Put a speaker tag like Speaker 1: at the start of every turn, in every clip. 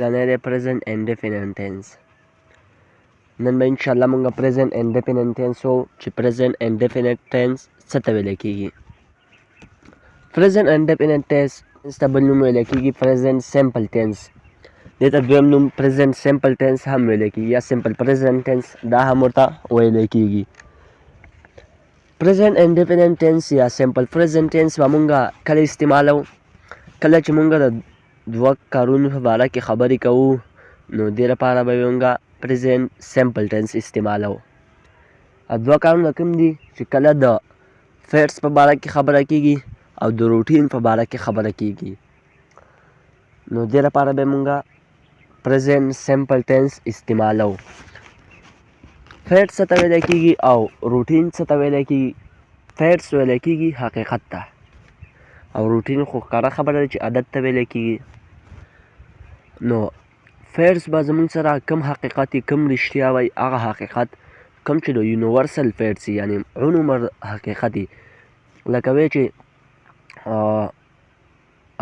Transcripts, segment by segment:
Speaker 1: لنی دی پریزنټ انډیفینټ ټینس. نن به انشاءالله مونږ پریزنټ انډیفینټ ټینس وو چې پریزنټ انډیفینټ ټینس څه ته ویل کېږي. پریزنټ انډیفینټ ټینس ته بل نوم ویل کېږي پریزنټ سمپل ټینس. دې ته دویم نوم پریزنټ سمپل ټینس هم ویل کېږي یا سمپل پریزنټ ټینس دا هم ورته ویل کېږي. پریزنټ انډیفینټ ټینس یا سمپل پریزنټ ټینس به مونږ کله استعمالو؟ کله چې مونږ د دوه کارونو په باره کې خبرې کوو، نو دې لپاره به مونږ پریزنټ سمپل ټینس استعمالو. او دوه کارونه کوم دي؟ چې کله د فیټس په باره کې خبره کیږي او د روټین په باره کې خبره کیږي، نو دې لپاره به مونږ پریزنټ سمپل ټینس استعمالو. فیټس څه ته ویل کیږي او روټین څه ته ویل کیږي؟ فیټس ویل کیږي حقیقت ته، او روټین خو ښکاره خبره ده چې عادت ته ویل کیږي. نو فیټس به زمونږ سره کوم حقیقت، کوم رښتیا وایي، هغه حقیقت کوم چې د یونیورسل فیټس، یعنی عمر حقیقت، لکه وی چې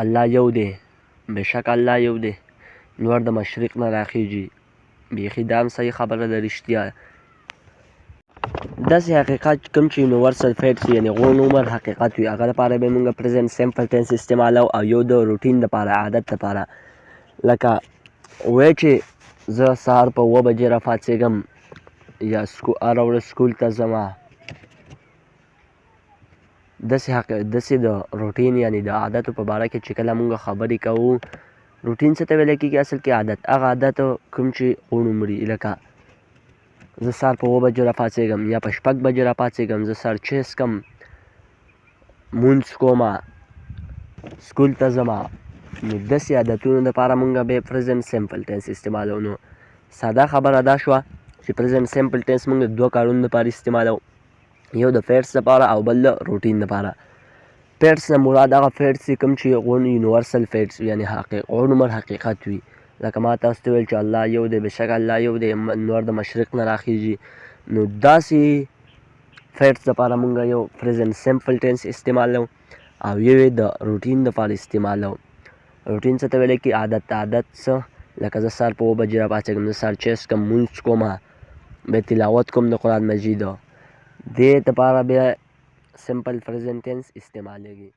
Speaker 1: الله یو دی، بېشکه الله یو دی، نور د مشرق نه راخیږي، بیخي دا هم صحیح خبره ده، رښتیا. داسې حقیقت کوم چې یونیورسل فیټس، یعنی غون عمر حقیقت وي، هغه لپاره به مونږ پریزنټ سمپل ټینس استعمالو. او یو د روټین دپاره، عادت دپاره، لکه وی چې زه سهار په 7 بجې راپاڅېږم یا هره ورځ سکول ته ځم، داسې د روټین یعنی د عادتو په باره کې چې کله مونږ خبرې کوو. روټین څه ته ویل کېږي؟ اصل کې عادت، هغه عادت کوم چې غوڼ عمري، لکه زه سهار په 7 بجو راپاڅېږم یا په 6 بجو راپاڅېږم، زه سهار چای څښم، لمونځ کوم، سکول ته ځم، نو داسې عادتونو دپاره مونږ به پریزنټ سمپل ټینس استعمالو. نو ساده خبره دا شوه چې پریزنټ سمپل ټینس مونږ د دوه کارونو دپاره استعمالو، یو د فیټس دپاره او بل د روټین دپاره. فیټس نه مراد هغه فیټس دي کوم چې غون یونیورسل فیټس، یعنی غون عمر حقیقت وي، لکه ما تاسو ته ویل چې الله یو دی، بېشکه الله یو دی، نور د مشرق نه راخیږي، نو داسې فیټس دپاره مونږ یو پریزنټ سمپل ټینس استعمالو او یو یې د روټین دپاره استعمالو. روټین څه ته ویل کېږي؟ عادت. عادت څه؟ لکه زه سهار په 7 بجې راپاڅېږم، زه سهار چای څښم، لمونځ کوم، بیا تلاوت کوم د قرآن مجید، دې دپاره بیا سمپل پریزنټ ټینس استعمالېږي.